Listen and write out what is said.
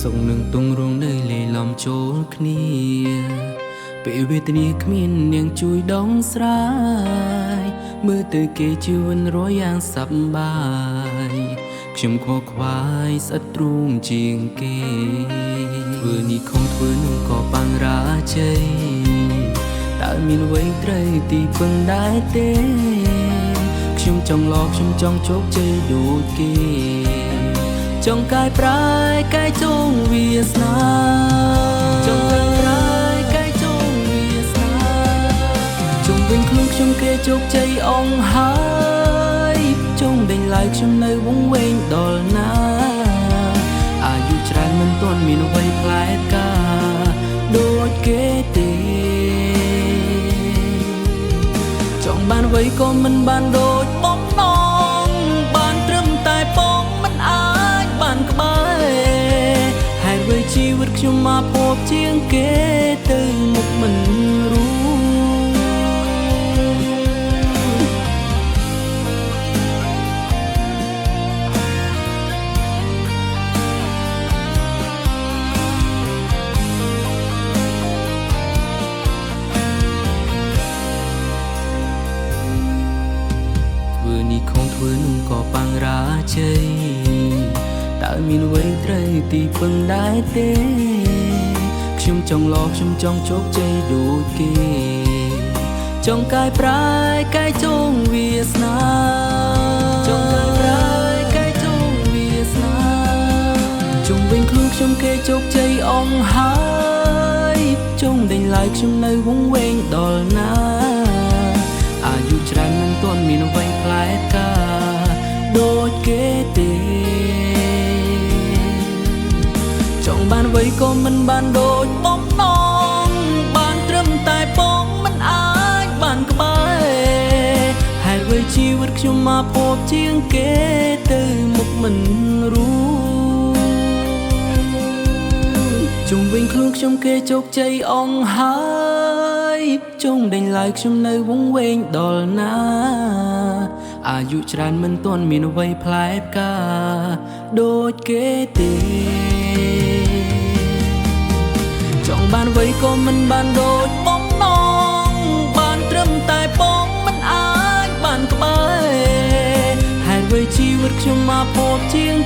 សុខនឹងទងរងនៅលេឡំចូលគ្នាពេលវេទនាគ្មាននាងជួយដងស្រាយមើលទៅគេជីវិតរយយ៉ាងសប្បាយខ្ញុំខកខ្វាយស្អិតទ្រូងជាងគេធ្វើនេះខំធ្វើនឹងក៏បាំងរាជ័យតើមានអ្វីត្រូវទីពឹងដែរទេខ្ញុំចង់ឡខ្ញុំចង់ជោគជ័យដូចគេចង់កាយប្រែកាយចងវាសនាចង់កាយប្រែកាយចងវាសនាជុំវិញខ្លួនខ្ញុំគេជោគជ័យអងហើយចង់ដេញឡើយខ្ញុំនៅវង្វេងដល់ណាអាយុច្រើនមិនទាន់មានអ្វីប្លែកកាដូចគេទេចង់បានអ្វីក៏មិនបានដូចបំណងបានត្រឹមតែបងមិនអាចបានក្បែរហេតុអ្វីជីវិតខ្ញុំមកភពជាងគេទៅមុខមិនรู้ធ្វើនេះខំធ្វើនោះក៏បាំងរាជ័យតើមានអ្វីត្រូវទីពឹងដែរទេខ្ញុំចង់ឡខ្ញុំចង់ជោគជ័យដូចគេចង់កាយប្រែកាយចងវាសនាចង់កាយប្រែកាយចងវាសនាជុំវិញខ្លួនខ្ញុំគេជោគជ័យអងហើយចង់ដេញឡើយខ្ញុំនៅវង្វេងដល់ណាអាយុច្រើនមិនទាន់មានអ្វីប្លែកកាដូចគេទេចង់បានអ្វីក៏មិនបានដូចបំណងបានត្រឹមតែបងមិនអាចបានក្បែរហេតុអ្វីជីវិតខ្ញុំមកភពជាងគេទៅមុខមិនรู้ជុំវិញខ្លួនខ្ញុំគេជោគជ័យអងហើយចង់ដេញឡើយខ្ញុំនៅវង្វេងដល់ណាអាយុច្រើនមិនទាន់មានអ្វីប្លែកកាដូចគេទេចង់បានអ្វីក៏មិនបានដូចបំណងបានត្រឹមតែបងមិនអាចបានក្បែរហេតុអ្វីជីវិតខ្ញុំមកភពជាង